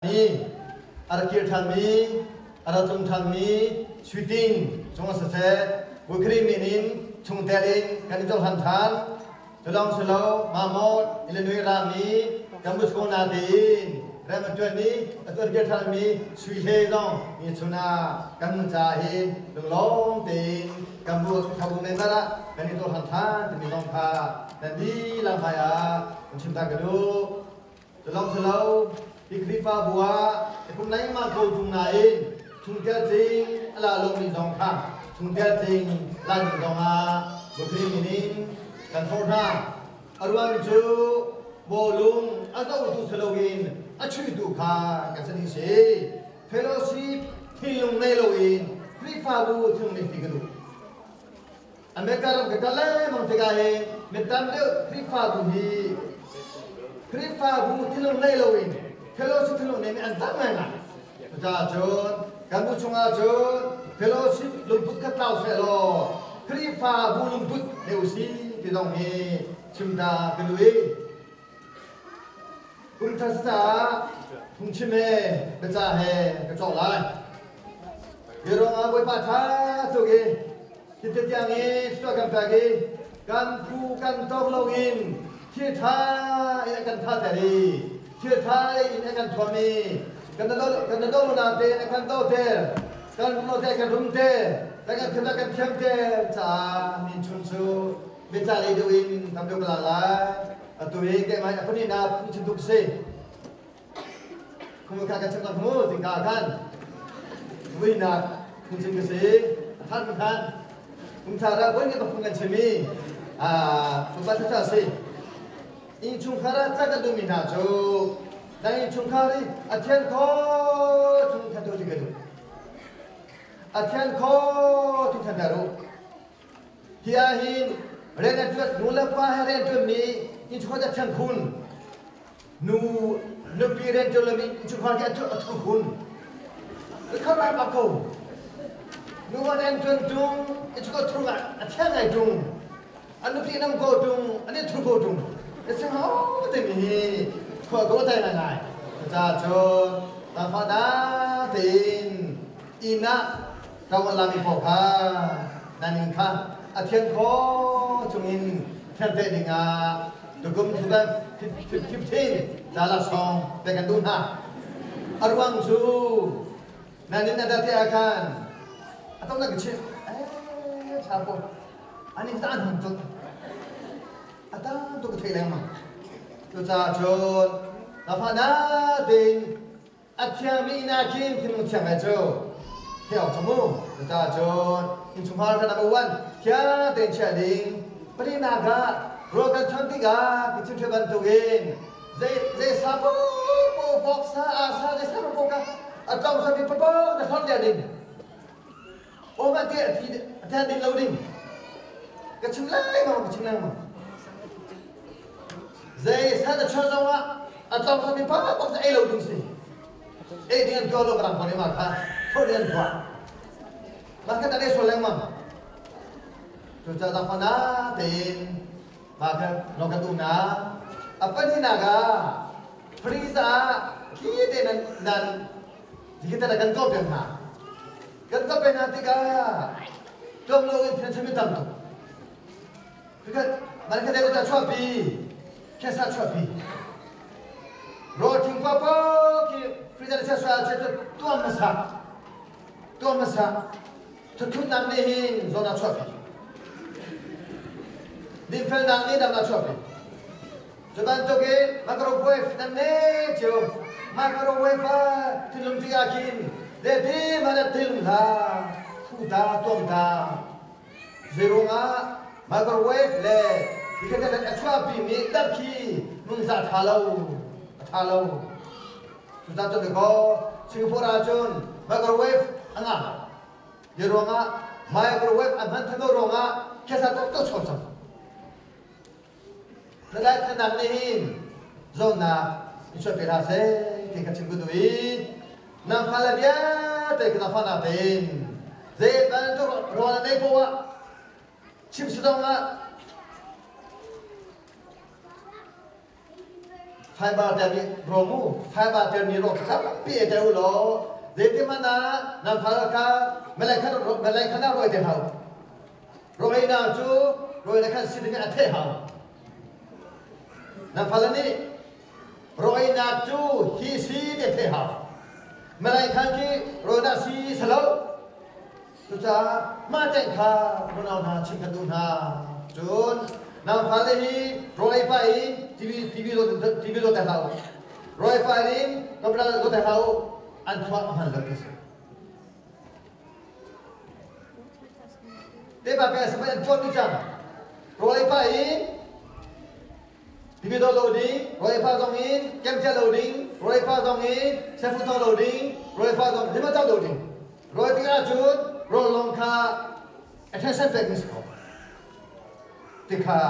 Mi a rak kir ṭhanmi, a rak tlung ṭhanmi suiting cungah siseh, Bawi min in chungtel in kan i cohlan ṭhan. Culawng si lo, Mamot, Illinois rami kan bu na tein rem a ṭuanmi, a tuan kir ṭhanmi sui hle zong ni chun ah kan nun caah hin lunglawm tein kan bu thabu member ah kan i cohlan ṭhan timi zong kha nan dihlak hmai ah kan chim ta ka duh. Culawng si lo, hi Khrihfabu ah kum lengmang ko ṭung nain chungtel tling a la lomi zong kha chungtel tling la ding zongah Bawi min in kan forh hna. A ruang cu bawlung a zohtu si loin a chuihtu kha kan si ding si. Fellowship thinlung nei loin Khrihfabu thinlung nih ti ka duh. America ram ka kal lengmang tikah hin mi tam deuh Khrihfabu hi Khrihfabu thinlung nei loin fellowship thinlung neimi an tam ngaingai. Cucaah cun kan bu chungah cun fellowship lungput kha tlau seh law Khrihfabu lungput nei usih ti zong hi chim ta ka duh i Kum thar caah phungchim he biaca he ka cawk lai. Hi ruangah Bawipa ṭha tuk i hi tiang i thluachuah kan pek i kan phu kan tawk loin thil ṭha in a kan thatter i thil ṭha in a kan thuam i kan kan donak tein a kan doter kan rumlo te kan rum te kan kan thiam kan thiam te caah min chun cu biaca lei deuh in tam deuh ka la lai. Atu hi keimah a pahnihnak phungchim tuk si. Khumul kha kan chim cang mu zingka khan. Vuinak phungchim ka si. A than khan. Phungtha ra voi ngai phung kan chim i ah pa cha si. Innchungkhar ah ca kan duhmi hna cu na innchungkhar i a thian kho chung than tu ti ka duh. A thian kho chung than ta ruh. Hi ahhin rian a ṭuan nu le pa he rian ṭuanmi innchungkhar cu a thiang khun. Nu nupi rian ṭuan lomi innchungkhar khi a thu khun. Kha rai bak ko. Nu va rian ṭuan ṭung, innchungkhar thur ah a thiang ngai ṭung. A nupi nam ko ṭung, an i thur ko ṭung. Na sing ho timi hi khua ko tai ngai. Cucaah cun zaangfah na tein inn ah Ṭawan lami pawl kha nan inn kha a thian khawh chungin thiante dingah tukum 2015 ca laksawng pek kan duh hna. A ruang cu nan inn a dat ah khan a tong ka chimh. Eh, sa po. Ani ta an hung tuk. A ta tuk ka thei lengmang. Cucaah cun na fa na tein A thiangmi inn ah khin thinlung thiang he cu theih awk cu mu. Cucaah cun innchungkhar kha number one thiang tein chiah ding. Pahnihnak ah rawl kan chuan tikah ka chim ṭheo bantukin zei zei sa paohpaoh vok sa aa sa zei sa paohpaoh kha a tlawm sa mi paohpaoh na hlorh dih ding. Aw ma te a thi a thian ding lo ding. Ka chim lengmang ka chim lengmang. Zei sa na chuah zongah a tlawm sa mi paohpaoh cu ei lo ding si. Ei ding an tuah lo ka rang ma kha phor ding an tuah. Mah kha ta sual lengmang. Cucaah zangfah tein mah kha no kan duh na. A pahnihnak ah freezer ah khi te nan nan khi te kan tuah piak hna. Kan tuah piak hna tikah tuak lo in thil chim tam tuk. Man kha deuh ta chuahpi khesa chuahpi rawl thing pa pa khi freezer chia sa chia cu tuam hmasa tuam hmasa thuthutnak nih hin zawn ah chuahpi dinfelnak nih dam ah chuahpi cu bantukin microwave nan ne cio microwave ah thilum tikah khin zeiti hmanh thilum hlah khu ta tuam ta Zeiruangah microwave le tikhatkhat a chuahpimi dat khi nungca ṭha lo a ṭha lo. Cucaah cun dakaw Singapore ahcun microwave a ngah lo. Zeiruangah microwave a hman than lo ruangah khesa tuk tuk chuak cang. Na daithannak nih hin zawtnak in chuahpi hlah seh ti ka chim ka duh i nang fale vialte ka zaangfahnak tein zei bantuk rawl na nei poah chim si zong ah. Fiber telmi rawl mu, fiber telmi rawl tampi ei ter u law zeiti hmanh ah nan fale kha malay khan malay khan ah rawi te hau. Rawi na cu rawi na khan si ding a theh hau. Nan fale nih rawi nak cu hi si te theh hau. Malay khan khi rawi na si salo. Cucaah mah teng kha unau hna chim kan duh hna. Cun nan fale hi rawl ei pah in TV TV TV zawt te hlah u. Rawl ei pah in computer zawt te hlah u. An thluak a hman lo ti si. Te pa pe samai an tuan ni cang. Rawl ei pah in TV zawt lo ding, rawl ei pah zong in kem lo ding, rawl ei pah zong in sefu thawng lo ding, rawl ei pah zong lima lo ding. Rawl tikah cun rawl lawng kha attention pek si ko. Tikha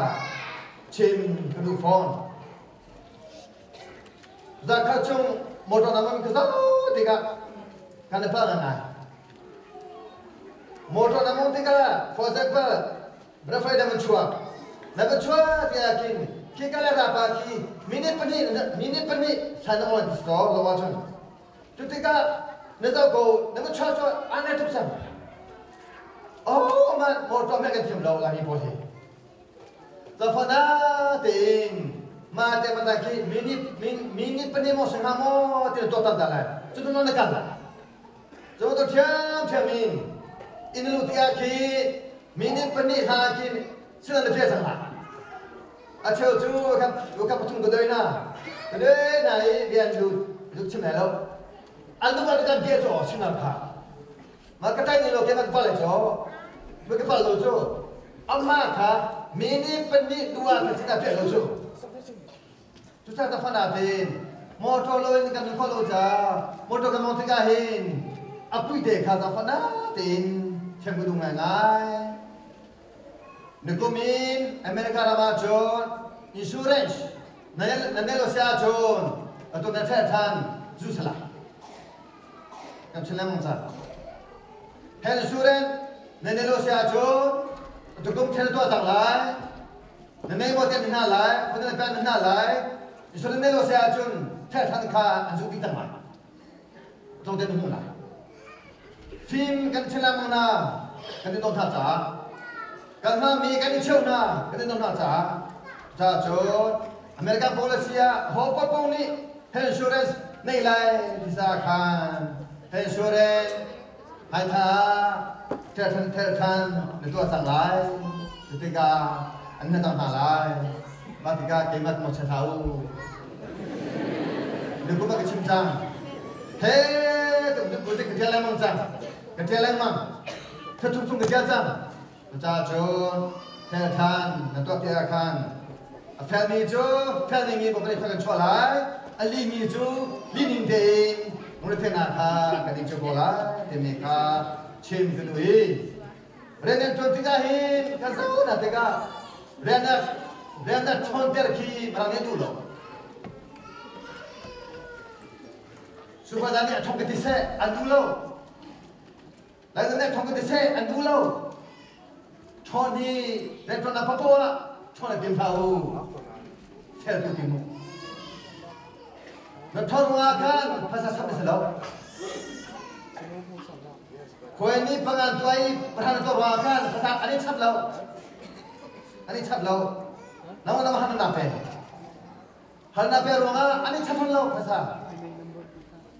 chim ka duh fawn. Zakhat chung motor na man ka zau tikah kan i pa ngai. Motor na mong tikah for example Butterfly na van chuak. Na van chuak tiah khin khi ka le rapa khi minute pahnih minute pahnih hlan na on ti lo ahcun Cu tikah na zoh ko, na va chuah cu an ngai tuk cang. Oh, man, motor meh kan thiam lo Laimi pawl hi. Zafana tein ma te mata khi minute minute pahnih maw singha maw ti na tuah tam ta lai. Cu tu na kal lai. Cu tu thiam thiam in in lu tiah khi minute pahnih hla khin sila na ṭial cang lai. A cheu cu ka pathum ka doi na. Ka doi na i rian lut lut chim lai lo. An lu kan bia cu sinal kha. Ma ka tai ni lo ke kan pal cho. Ma ka pal lo cu. Amma kha minute pahnih dua ka sina ṭial lo cu. Cucaah ka fana tein motor lo in kan kho lo ca motor kan mong tikah hin a puite kha ka fana tein thiam ka duh ngaingai. Nikum in America ram ah cun insurance na nei lo si ahcun atu na ṭheh ṭhan zu sala. Kan chim lengmang cang. Health insurance na nei lo si ahcun atu kum ṭhen tuah cang lai. Na nei maw tiah na hna lai, khua na na hna lai. Insurance nei lo si ahcun ṭheh ṭhan kha an zuh dih cang lai. Tlawmte na hmu lai. Fim kan chim lengmang hna, kan i dawt hna caah. Kan hmangmi kan i cheuh hna, kan i dawt hna caah. Caah cun American policy ah ho paohpaoh nih health insurance nei lai ti sa khan health insurance haitha thelthan thelthan na tuah cang lai. Cutikah an na cang hna lai. Mah tikah keimah mo chia hlah u. Nukum a ka chim cang. He tuk ka ṭial lengmang cang. Ka ṭial lengmang. Thathum chung ka ṭial cang. Cucaah cun fel ṭhan na tuah ti ah khan a felmi cu fel ning in kan kan chuah lai. A limi cu lining tein lungretheihnak kha kan in cu ko lai timi kha chim ka duh i rian nan ṭuan tikah hin kan zoh hna tikah rian na rian na ṭhawnter khi mirang nih an duh lo. Supervisor nih a ṭhawng ka ti seh an duh lo. Laizan nih a ṭhawng ka ti seh an duh lo. Ṭhawn hi rianṭuannak paohpaoh ah ṭhawn a tim hlah u. Fel tu tim u. Na ṭhawn ruangah khan phaisa chap na si lo. Khuai nih pangan tuah i pahra na tuah ruangah khan phaisa an i chap lo. An i chap lo. Nangmah nangmah han na pe. Hal na pe ruangah an i chap lo phaisa.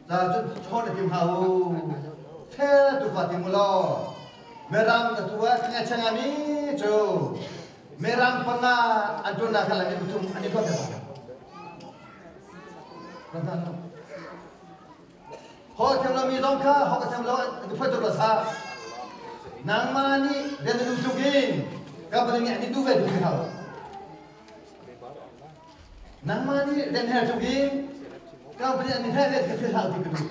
Ca cun chawn na tim hlah u. Fel tu fa tim u law. Mirang na tu ah kanya changa mi cu mirang panga an tuan na khan la mi pathum an i tuah te hna. Ho thiam lomi zong kha ho ka thiam lo ka phuai tuk lo sa. Nangmah nih rian na duh tuk in company nih an in duh ve tuk hau. Nangmah nih rian her tuk in company an in her ve ka thil hau ti ka duh.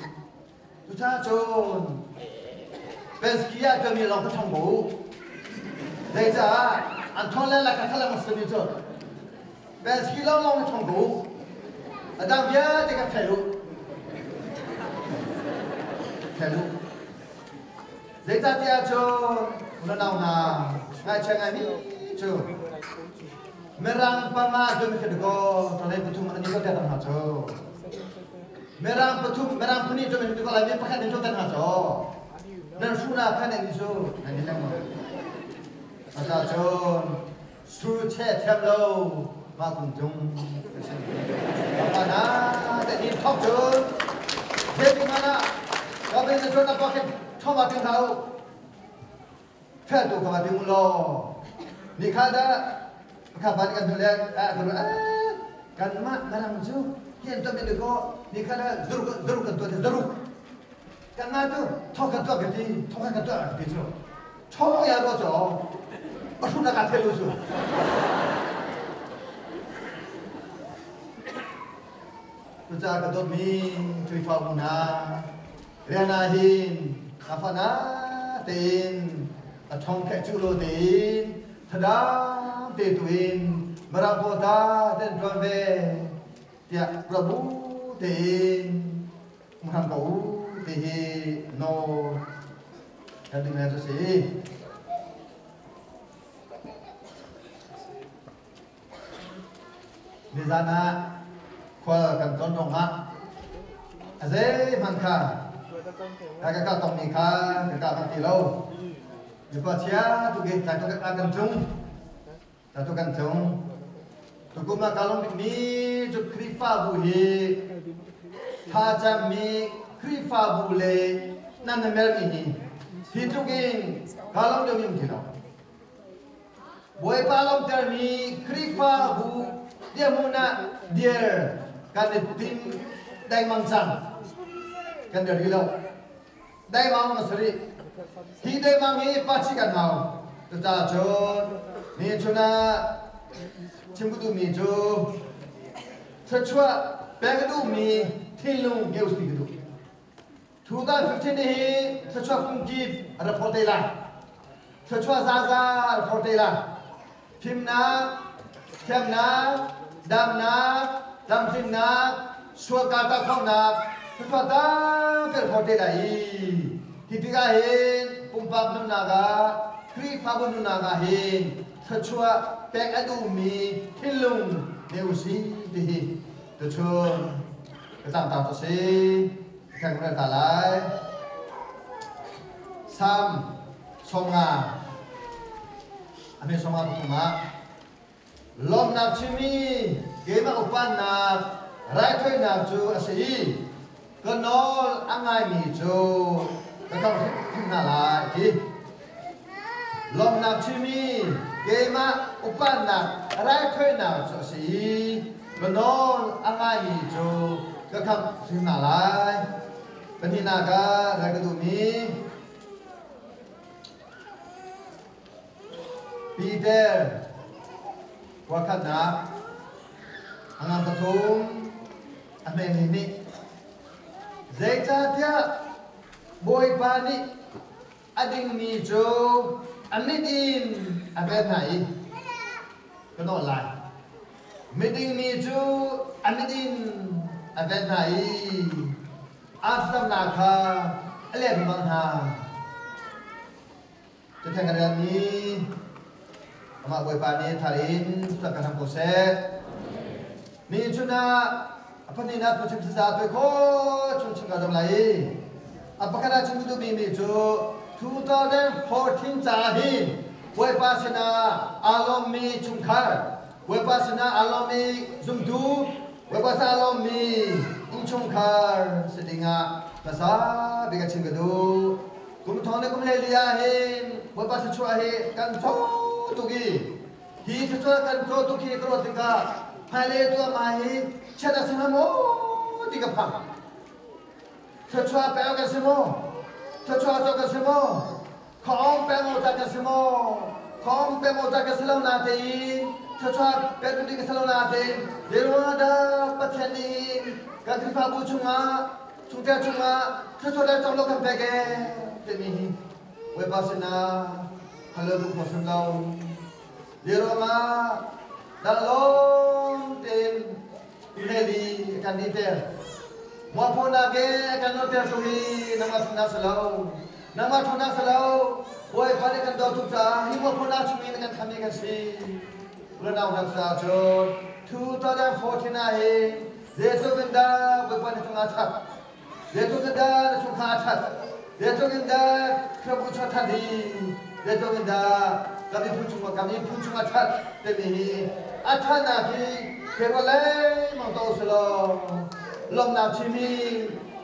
Cucaah cun Penske ah ṭuanmi lawng ka ṭhang ko. Zeicah an ṭhawn le la ka ṭha lengmang simi cu Penske lawng lawng na ṭhawng ko. A dang vialte ka fel u. Fel u. Zeicahtiah cun unau hna, ngaihchia ngaimi cu. Mirang panga cu mi ko tolei pathum an ni ko te tam ha cho. Mirang pathum mirang phuni cu mi ko lai mi pakhat ni cho tan ha cho. Nan fu na khan ni chu nan ni leng ma. Asa chon su che thiam lo ma kum chung pa na te ni thok chun the ting mana ka ben na chon na pocket thong ma ting thau Fel tu kha ding law ni kha da kha ban kan le a kan a kan ma marang chu hian to min ko ni kha da zuru zuru kan to zuru kan ma tu tho kan to ka ti tho kan to ti chu chong ya ro cho a thu na ka thelu chu tu cha ka dot mi tui fa mu na Riana hin afana tein a thong khe chu lo tein thadam te tuin marang po ta ten tuan ve tiah Prabhu tein mhang ko ti hi no kan ding na chu si. Nizan ah khual kan ton rong ah a zeihmanh kha ka ka tongmi kha ka ka kan ti lo. Mipa chia tu ke ta tu kan tlung. Ta tu kan tlung. Tukum ah ka lawm bikmi cu Khrihfabu hi thlacammi Khrihfabu le nan na melmi hi hi tluk in ka lawm deuh mi um ti lo. Bawipa lawmtermi Khrihfabu dirhmun ah dir kan i tim dengmang cang. Kan dir rih lo. Dengmang na si rih. Hi dengmang hi pachi kan hau. Cucaah cun ni chun ah chim ka duhmi cu thluachuah pek ka duhmi thinlung ngei usih ka duh. 2015 hi thluachuah kungkip a ra phor te lai. Thluachuah zaza a ra phor te lai. Fimnak, thiamnak, damnak, tlamtlinnak, sualka tahkhawhnak, thluachuah tampi a ra phor te lai i hi tikah hin pumpak nunnak ah, Khrihfabu nunnak ah hin thluachuah pek a duhmi thinlung ngei usih ti hi tuchun ka tlangtar cu si. Kan rel ta lai. Salm 50 a me 53 ah lawmnak chimmi keimah upannak raithawinak cu a si i ka nawl a ngaimi cu ka khamh hrim hna lai ti. Lawmnak chimmi keimah upannak raithawinak cu a si i ka nawl a ngaimi cu ka khamh hrim hna lai. Pahnihnak ah rai ka duhmi Peter kuakhatnak a ngan pathum a hme nih zeicahtiah Bawipa nih a dingmi cu a mit in a ven hna i ka nawl lai. Miding mi cu a mit in a ven hna i aa thlacamnak kha a leh lengmang hna. Cathiang kan relmi amah Bawipa nih thar in sual kan ham ko seh. Ni chun ah a pahnihnak phungchim saza tuai khawh chung chim ka zam lai i a pakhat ah chim ka duhmi mi cu 2014 ca hin Bawipa sinah aa lawmmi chungkhar, Bawipa sinah aa lawmmi zumtu, Bawipa sinah aa lawmmi innchungkhar si dingah hmasa bik a chim ka duh. Kum thong le kum le li ah hin Bawipa thluachuah hi kan co tuk i hi thluachuah kan co tuk hi ka ruat tikah hmailei tuah ma hi chiat a si hnga maw ti ka phang. Thluachuah pek kan si maw? Thluachuah cawk kan si maw? Khawng pek awk kan si maw? Khawng pek awk kan si lo natein thluachuah pek ding kan si lo natein zeiruang dah Pathian nih kan Khrihfabu chungah chungtel chungah thluachuah le cawk lo kan pek ee timi hi Bawipa sinah hal duh khawh hrim lo. Zeiruang ah dah lawm tein Heli kan niter. Mualphonak e kan nolter tung i nangmah sinah si lo. Nangmah ṭhawnnak si lo. Bawipa nih kan dawt tuk caah hi mualphonak chungin kan khammi kan si. Unau hna caah cun 2014 ah hin zeitluk in dah Bawipa na cungah a ṭhat, zeitluk in dah na chungkhar a ṭhat, zeitluk in dah Khrihfabu chung a ṭhat hi, zeitluk in dah kan miphun chungah kan miphun chungah a ṭhat timi hi a ṭhatnak hi thei ruat lengmang tuah usih law lawmhnak chim hi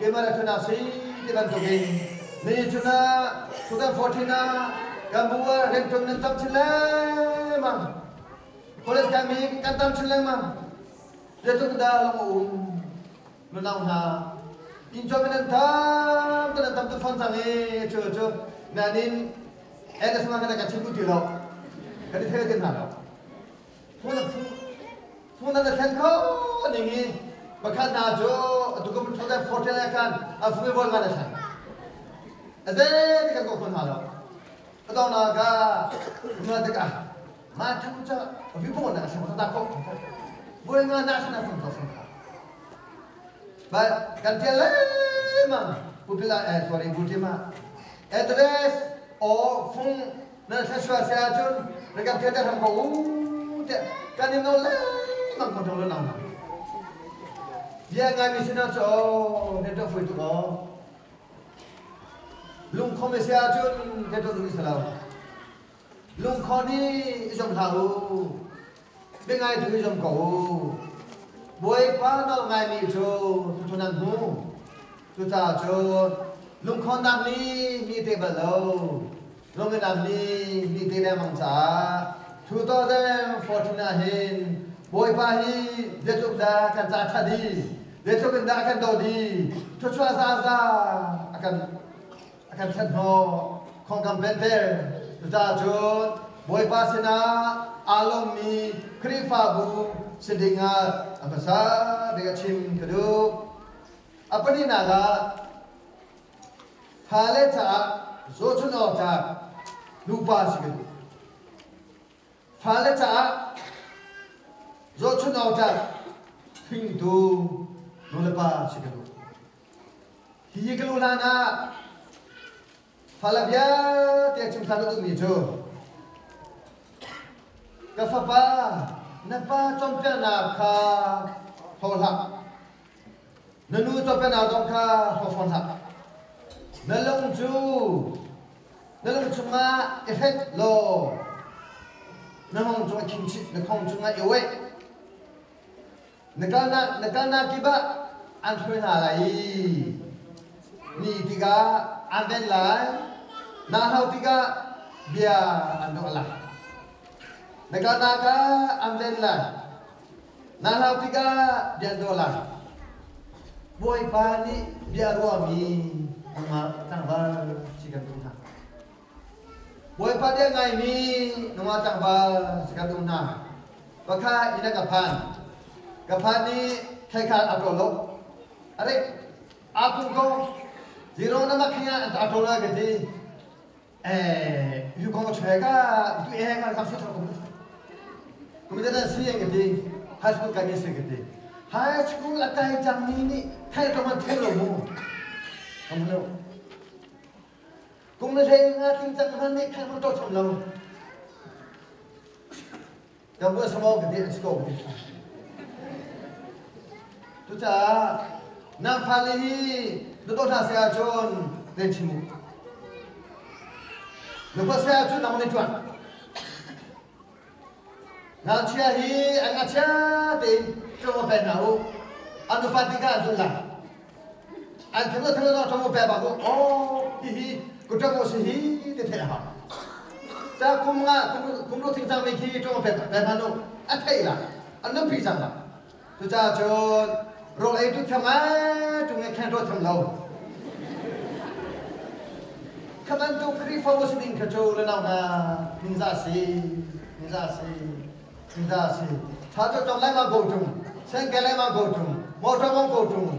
keimah le ṭhatnak si ti bantukin ni chun ah 2014 ah kan bu ah rianṭuan nan tam chin lengmang. College kaimi kan tam chin lengmang. Zeitluk dah lung a um nunau hna. Inn cawm in an tam tan an tam tuk fawn cang i cu cu nain NS ma kan kan chim duh ti lo. Kan i thei ti hna lo. Phun an thlen kho ning hi pakhat hna cu atu kum 2014 ah khan a fung i vol ngan a thlen. A zei ti kan kawh khun hna lo. A dongnak ah na tikah ma thang cha vi bo na sang ta ko boi nga na sana sang ta sang ba kan tial le mang pupila eh sorry butima address o phung na thla shua se ahcun na kan tial te ham ko u te kan in no le mang ko thong lo nang bia ngai mi sin cho ne to fui tu ko Lungkhom a si ahcun kan tuah duh si lo. Lungkhon hi i zuam hlah u. Biangai tu i zuam ko u. Bawipa nawl ngaimi cu thuthun an hmu. Cucaah cun lungkhonnak nih mi te bal lo. Lungnak nih mi te lengmang caah 2014 ah hin Bawipa hi zeitluk dah kan ca ṭhat i zeitluk in dah a kan dawt i thluachuah zaza a kan thlet hnawh khong kan penter. Cucaah cun Bawipa sinah aa lawmmi Khrihfabu si dingah a hmasa bik a chim ka duh. A pahnihnak ah fale caah zohchunh awk tlak nupa si ka duh. Fale caah zohchunh awk tlak hringtu nulepa si ka duh. Hihi ka luh hlan ah fale vialte chim hlan a duhmi cu ka fapa na pa cawnpiaknak kha hlaw hlah. Na nu cawnpiaknak zong kha hlaw fawn hlah. Na lung cu na lung chungah i hret law na hngawng cungah khingchih na khong cungah i uaih. Na kalnak na kalnak kip ah an hruai hna lai i ni tikah an ven lai. Naa hlau tikah bia an ruah lai. Na kalnak ah an ven lai. Naa hlau tikah bia an ruah lai. Bawipa nih bia a ruahmi nangmah tlangval si kan duh hna. Bawipa bia ngaimi nangmah tlangval si kan duh hna. Pakha inn ah ka phan. Ka phan i thaikha a ṭawl lo. Are, aa pum ko. Zero na mak hian a ṭawl lai ka ti. Eh, yu kong chwe ka tu e ka ka si thar kum. Kum te si ka ti. High school kai mi si ka ti. High school a kai cang mi nih thai to man thei lo mu. Kam lo. Kum le hlei nga tling cang hman nih khan man to chom lo. Kan bu samo ka ti an si ko ka ti. Cucaah nan fale hi na dawt hna se ahcun nan chim u. Na huat se ahcun nang nih ṭuan. Ngakchia hi an ngakchia tein ṭuan va pe hna u. An nupa tikah an zulh lai. An thil thil no ṭuan va pe bak u. Oh, hihi kuṭang u si hi ti theih a hau. Ca kum nga kum ru thing cang mi khi ṭuan va pe pe hmanh u. A theih la. An nunpi cang la. Cucaah cun rawl ei tu thiam ai ṭung i khen rawl thiam lo. Kha bantuk Khrihfabu si ding kha cu le nau hna ningzah si, ningzah si, ningzah si. Tha cu cong lai ma go ṭung, sengke lai ma go ṭung, motor mong go ṭung.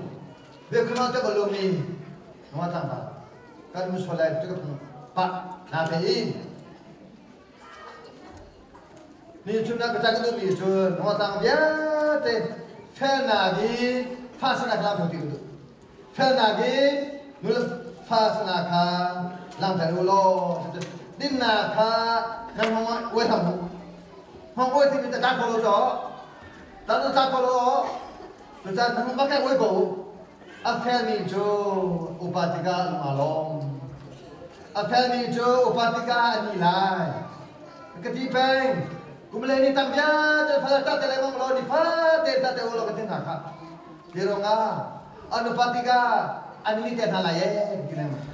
Biakhuma te balo mi nunga tlangval kan mu lai tu ka phung pa na pe in. Ni chun ah ka cang duhmi cu hnawtlang vialte felnak in fa sanak lang ti duh. Felnak in nule fa sanak kha langhter u law dinnak kha nan hmang ah uai hram u. Hmang oi timi ta ta ko lo cho. Ta ta ta ko lo. Tu chan hmang ba kai oi ko. A felmi cu upa tikah lung aa lawm. A felmi cu upa tikah a ni lai. Ka ti peng. Kum le ni tam vialte fal ta te lengmang law ni fate ta te u law ka ti hna kha. Ti ruangah an upa tikah an ni te hna lai ee ti lengmang.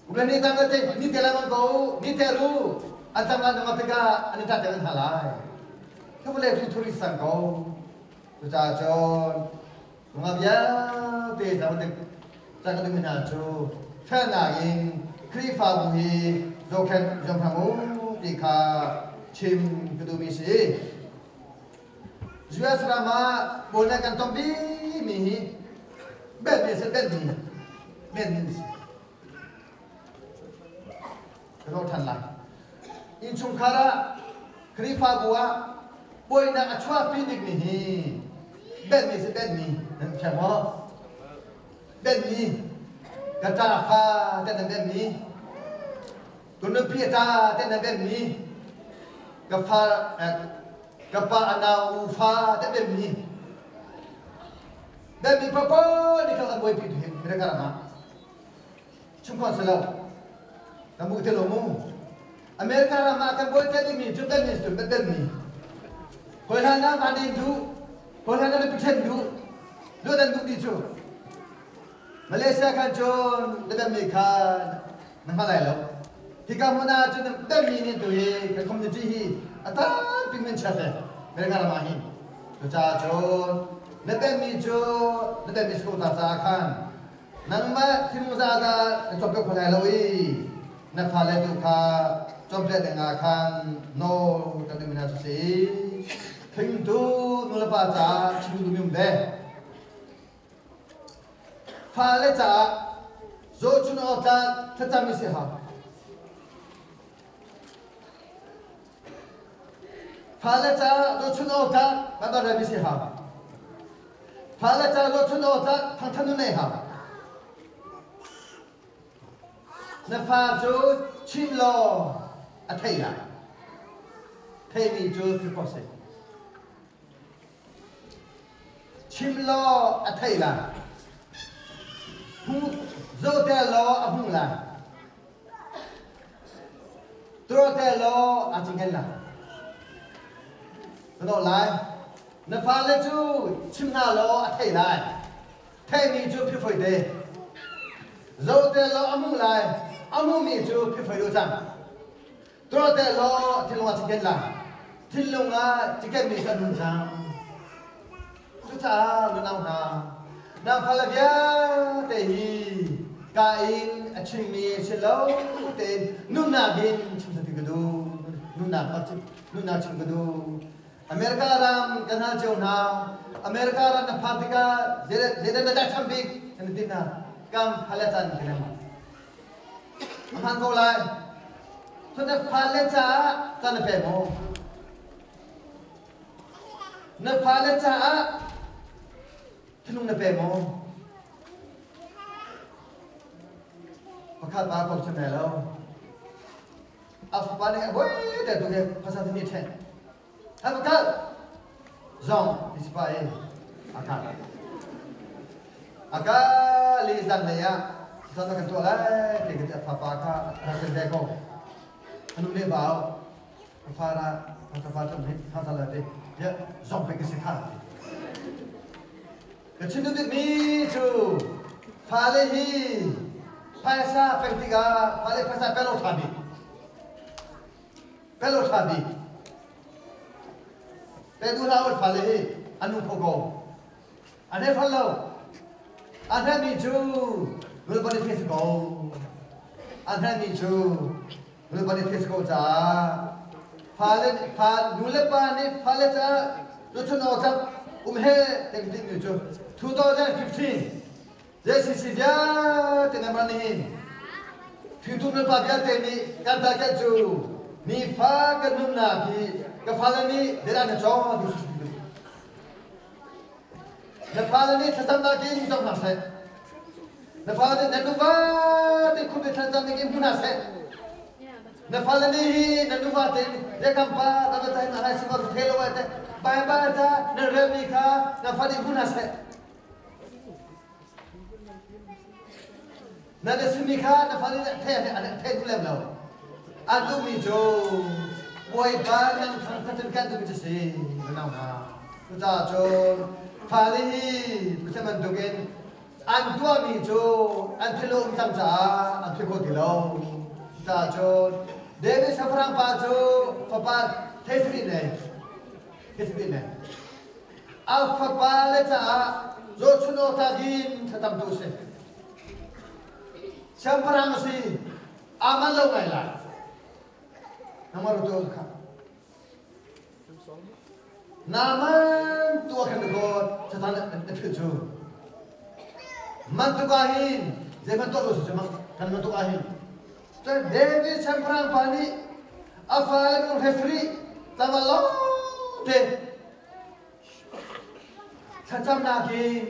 Kum le ni tam te ni te lengmang ko ni te ru an tam lengmang tikah an i ta te hna lai. Ka vale tu thuri sang ko. Cucaah cun Nga vialte cang ka duhmi hna cu felnak in Khrihfabu hi zohkhenh zuam hram u ti kha chim ka duhmi si. US ram ah buainak kan tong bikmi hi benmi a si, benmi, benmi a si. Ka zoh ṭhan lai. Innchungkhar ah Khrihfabu ah buainak a chuahpi bikmi hi benhmi si benhmi nan thiam maw? Benhmi ka ṭa fa te nan benhmi ka nupi a ṭa te nan benhmi ka fa ka pa a nau u fa te benhmi benhmi paohpaoh nih khan an buaipi tu hi America ram ah Chungkhar si lo. Kan bu te lo mu. America ram ah kan buai te dingmi cu kan ni cu kan mi. Hoi hlan ah van in duh, hoi hlan ah pithen duh, duh dan duh ti cu. Malaysia khan cun na mi kha na hngal lai lo. Hika hmun ah cun dan mi nih tu hi kan community hi a tampi min chiat te America ram ah hin. Cucaah cun na mi cu na ben mi school ta caah khan Nangmah thinlung zaza na cawmpiak kho lai lo i na fale tu kha cawmpiak dingah khan nawl kan duhmi hna cu si. Hringtu nulepa caah chim duhmi um ve. Fale caah zohchun awk tlak thlacam i si hau. Fale caah zohchun awk tlak Baibal rel si hau. Fale caah zohchun awk tlak thangthan nun nei hau. Na fa cu chim law a thei lai. Theimi cu thil si. Chim law a thei lai. Zohter law a hmuh lai. Tuahter law aa cinken lai. Ka dawh lai. Na fale cu chim hna law a thei lai. Theimi cu phifoi te. Zohter law a hmuh lai. A hmuhmi cu phifoi duh cang. Tuahter law thinlung ah chiken lai. Thinlung ah chikenmi cu an nun cang. Cucaah nunau hna, nang fale vialte hi ka in a chimmi si lo tein nunnak in chim ti ka duh. Nunnak nunnak chim ka duh. America ram kan hal cio hna. America ram na phak tikah zeidah na tlaihcham bik kan ti hna. Kam fale can ti lengmang. A hmaan ko lai. Cun na fale caah caan na pe maw? Na fale caah thinlung na pe maw? Pakhat pa kong chim lai lo. A fapa nih a buai te tu ke phasa timi ṭhen. A pakhat zong ti si pa i a kal. A kal i zanlei ah zan kan tuah lai ti ka ti a fapa kha a rak ve ko. A nu nih vau a fara a fa tum hi tha la te ya zong pe ka si kha ti. Ka chim duh mi cu fale hi phaisa pek tikah fale phaisa pe lo ṭha bik. Pe lo ṭha bik. Pe duh hlah u fale hi an nung kho ko. An he fal lo. An hremi cu nulepa nih theih si ko. An hremi cu nulepa nih theih si ko caah fale fa nulepa nih fale caah tuchun awk tlak um he te ka timi cu 2015 JCC vialte nan ran nihin Thingtu nulepa vialte nih kan target cu nifa kan nunnak hi ka fale nih zeidah na cawng ti si Na fale nih thlacamnak in cawng hna seh. Na fale nih na nuva te khum i thlacamnak in hmu hna seh. Na fale nih hi na nuva tein zeikam pa ka va cai hna lai si ka thei lo ai te Baibal ca na relmi kha na fa nih hmu hna seh. Na na simi kha na fale nih thei an thei duh lem lo. An duhmi cu Bawipa nang thangthat in kan duhmi cu si unau hna. Cucaah cun fale hi Pathian bantukin an tuahmi cu an thil um cang caah an thil kho ti lo. Cucaah cun David safarang pa cu fapa thei nei. Thei nei. A fapa le caah zohchun awk tlak in thlacam tu si. Siangpahrang a si. Aman lo ngai lai. Nangmah rutu kha. Naaman tu a kan god satan na thil cu man tuk ah hin zeihmanh tuah lo si cu kan man tuk ah hin cun David siangpahrang pa nih a fale minung referee tama lawng te thlacamnak in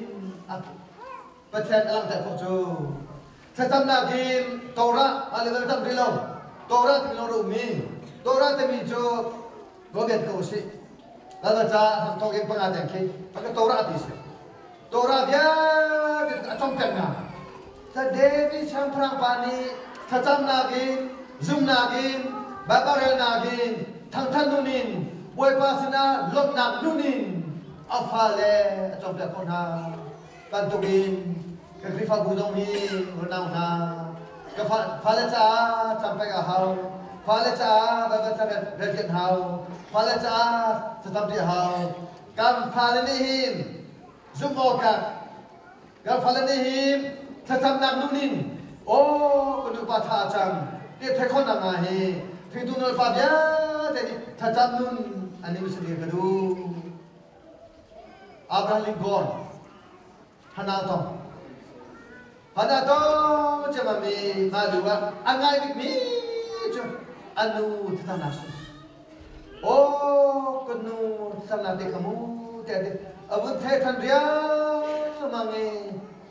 Pathian a langhter khawh cu thlacamnak in Torah a level tam rih lo Torah timi lawng a ummi Torah timi cu Nawlbia ko usih. Lal ca ham thawk in panga tiang khi ka Torah ti si. Torah vialte a congpiak hna. Ta David siangpahrang pa nih thlacamnak in, zumnak in, Baibal relnak in, thangthat nun in, Bawipa sinah lawmhnak nun in a fale a cawmpiak khawh hna. Bantukin ka Khrihfabu zong hi unau hna ka fale caah cam pek a hau. Fale caah Baibal ca rel hau. Fale caah thlacam ṭi a hau. Kan fale nih hin zumh awkah kan fale nih hin thlacamnak nun in aw ka nupa tha a cang ti theih khawhnak hnga hi thingtu nulepa vialte nih thlacam nun an i si ka duh. Abraham Lincoln Hana tong Hana tong cemami mah lu ah a ngai bikmi cu a nu thlacamnak si. Aw ka nu thlacamnak te kha mu tiah ti a vun thei than riangmang i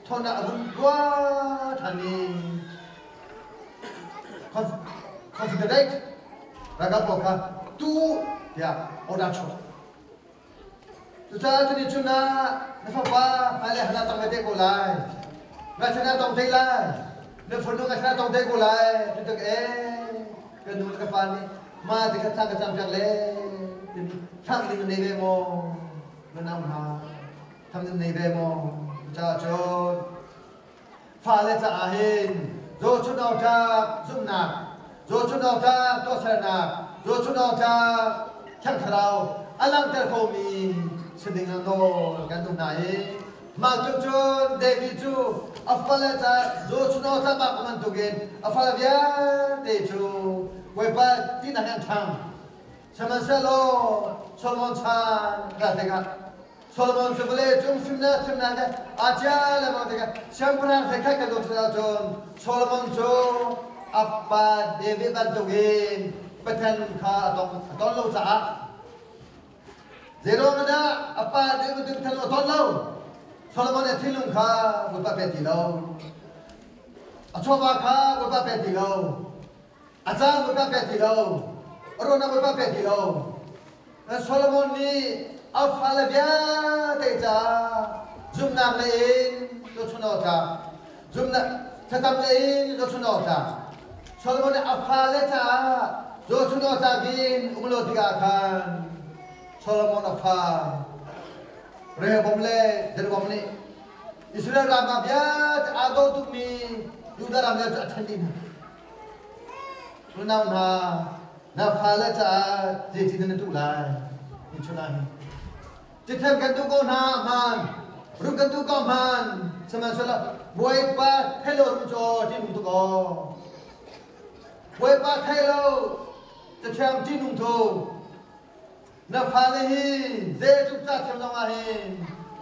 thawnak a vun ruah than i Confederate ralkap pawl kha tu tiah order chuah. Cucaah tuni chun ah na fapa hmailei hal ah tong ve te ko lai. Ngakchia na tong te lai. Na fanu ngakchia na tong te ko lai. Tutuk ee ka nu le ka pa nih ma ti kha thla ka cam piak le timi thlang ding na nei ve maw? Na nau hna thlang ding na nei ve maw? Cucaah cun fale caah hin zohchun awk tlak zumhnak, zohchun awk tlak tuahsernak, zohchun awk tlak Thiang Thlarau a langhter khomi si ding ah nawl kan duh hna i mah tluk cun David cu a fale caah zohchun awk tlak bak bantukin a fale vialte cu Bawipa tihnak in an ṭhang. Sihmanhsehlaw Solomon chan ral tikah Solomon cu vawlei cung fimnak thimnak he aa cia lengmang tikah siangpahrang hlei kan dawt ahcun Solomon cu a pa David bantukin Pathian kha a tong a ton lo caah zeiruang dah a pa David bantukin Pathian a ton lo Solomon nih a thinlung kha Bawipa pe ti lo a chawva kha Bawipa pe ti lo a caan Bawipa pe ti lo a ruahnak Bawipa pe ti lo Solomon nih a fale vialte caah zumhnak lei in zohchun awk tlak zumhnak thlacam lei in zohchun awk tlak Solomon nih a fale caah zohchun awk tlak in um lo tikah khan Solomon a fa Rehoboam le Jeroboam nih Israel ram ah vialte aa daw tukmi Judah ram vialte a ṭhen dih hna. Unau hna, na fale caah zeitin na tuh lai? Nichun ah hin. Cithem kan duh ko hna hmaan, rum kan duh ko hmaan, sihmanhsehlaw Bawipa thei lo rum cu aw ṭihnung tuk aw. Bawipa thei lo cathiang ṭihnung thu. Na fale hi zeitluk ca thiam zong ah hin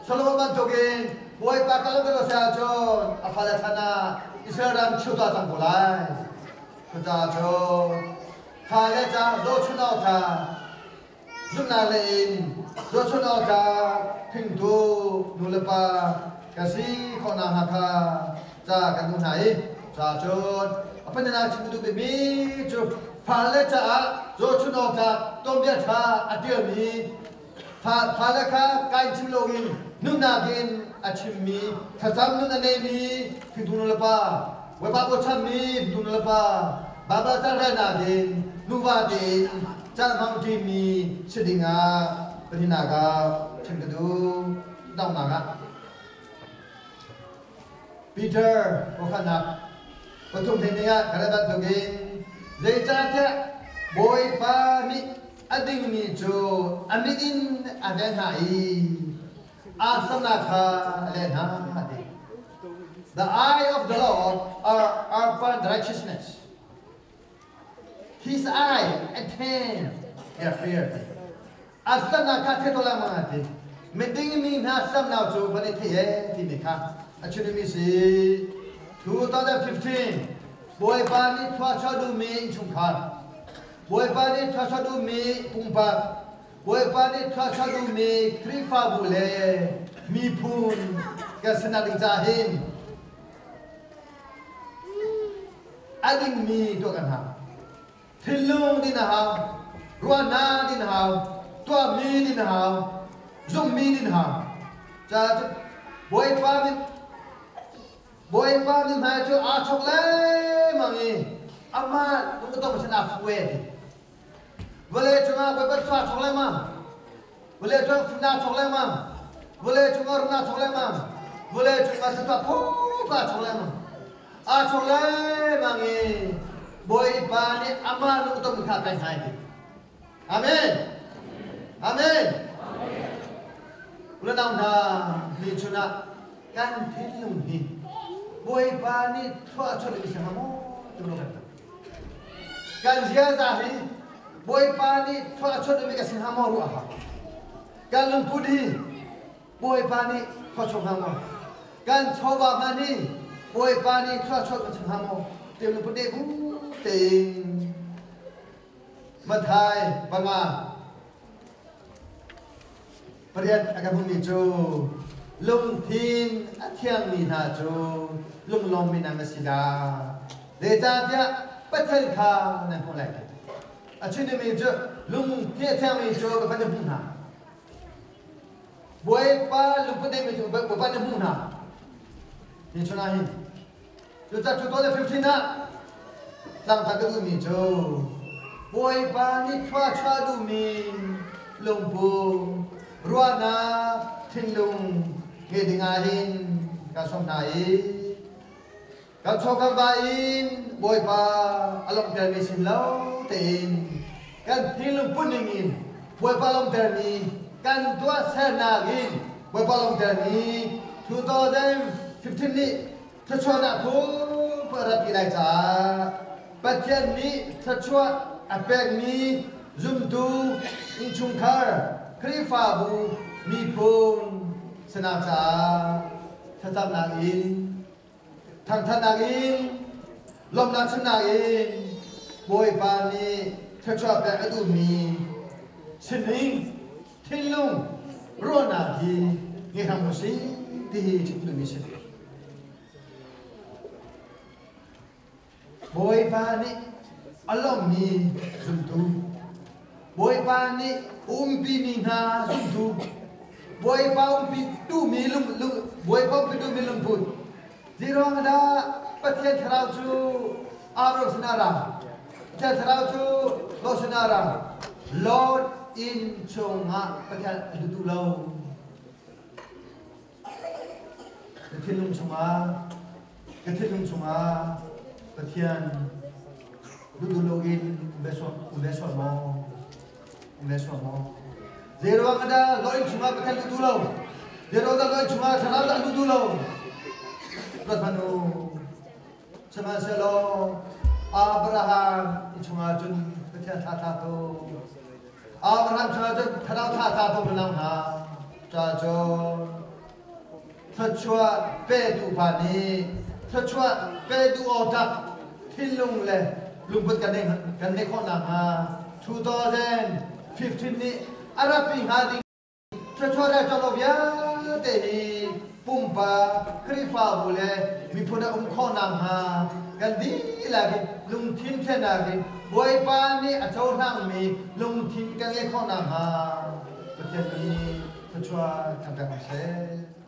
Solomon bantukin Bawipa ka lo si ahcun a fale chan ah Israel ram chiu tuah cang ko lai. Cucaah cun fale ca zohchun awk ṭha zumhnak lei in zohchun awk ṭha hringtu nu le pa ka si khawh nakhnga kha ca kan duh hna i cucaah cun a pahnihnak chim ka duh bikmi cu. Fale caah zohchun awkah tuanbia ṭha a ṭialmi fale kha kai chim loin nunnak in a chimmi thlacam nun a neimi hringtu nulepa Bawipa bochanmi hringtu nulepa Baibal ca relnak in nuva tein caan hmang ṭimi si dingah pahnihnak ah chim ka duh. Donghnak ah Peter khuakhannak pathum thengtheng ah ka rat bantukin zeicahtiah Bawipa nih a dingmi cu a mit in a ven hna i aa samnak kha a leh hna a ti. The eye of the Lord are upon righteousness. His eye attend their fear. A samnak kha thei lengmang a ti. Miding mi hna samnak cu van i thei e timi kha a chimmi si. 2015 Bawipa nih thluachuah duhmi innchungkhar, Bawipa nih thluachuah duhmi pumpak, Bawipa nih thluachuah duhmi Khrihfabu le miphun kan sinak ding caah hin a dingmi tuah kan hau. Thinlung din a hau, ruahnak din a hau, tuahmi din a hau, zumhmi din a hau. Ca Bawipa min Bawipa min hmai cu aa chok lengmang i amah lungtong sin aa fu e ti. Vawlei cungah Bawipa cu aa chok lengmang. Vawlei cungah fun aa chok lengmang. Vawlei cungah rum aa chok lengmang. Vawlei cungah thluachuah phunphun aa chok lengmang. Aa chok lengmang i Bawipa nih amah lungtong kha kai hna ti. Amen. Amen. Unau hna, ni chun ah kan thinlung hi Bawipa nih thluachuah in si hnga maw ti kan Kan ziaza hi Bawipa nih thluachuah in ka si hnga maw ruah hau. Kan lungput hi Bawipa nih thluachuah hnga maw? Kan chawva hmanh hi Bawipa nih thluachuah kan si hnga maw? Ti lungput deh bu tein Mathai 5:8 a kan hmuhmi cu lungthin a thiangmi hna cu lunglawmmi nan si lai. Zeicahtiah Pathian kha nan hmuh lai. A chimmi cu lungthin a thiangmi cu Pathian nan hmuh hna. Bawipa lungput neimi cu Bawipa nan hmuh hna. Hi chun ah hin Cucaah 2015 ah tlangtar ka duhmi cu Bawipa nih thluachuah duhmi lungput, ruahnak, thinlung ngeih ding ah hin ka sawm hna i kan chaw kan va in Bawipa a lawmhtermi sin lo tein kan thinlung put ning in Bawipa lawmhtermi kan tuahsernak in Bawipa lawmhtermi 2015 nih Thluachuahnak phung a rat ti lai caah Pathian nih thluachuah a pekmi zumtu innchungkhar Khrihfabu miphun sinak caah thlacamnak in thangthatnak in lawmhnak chimnak in Bawipa nih thluachuah pek a duhmi sining thinlung ruahnak hi ngei hram usih ti hi chim duhmi si. Bawipa nih a lawmmi zumtu, Bawipa nih umpimi hna zumtu, Bawipa umpi duhmi lung, lung Bawipa umpi duhmi lungput. Zeiruang dah Pathian Thlarau cu Aaron sinah ra? Pathian Thlarau cu Lot sinah ra? Lot inn chungah Pathian a lut duh lo. Ka thinlung chungah ka thinlung chungah Pathian duhduh loin um ve sual maw? Um ve sual maw? Zeiruang ah dah Lot inn chungah Pathian lut duh lo? Zeiruang dah Lot inn chungah Thlarau dah lut duh lo? Ruat hmanh u. Sihmanhsehlaw Abraham i chungah cun Pathian thla tla ko. Abraham chungah cun thlarau thla tla ko lang hna. Ca cun thluachuah petu pa nih thluachuah petu awtak thinlung le lungput kan kan neih khawh nakhnga 2015 nih a rat pi hnga ding thluachuah le ṭawlo vialte hi Pumpak, Khrihfabu le miphun a um khawh nakhnga kan dihlak in lungthin thiannak in Bawipa nih a cohlangmi lungthin kan ngeih khawh nakhnga Pathian nih thluachuah kan pek ko seh.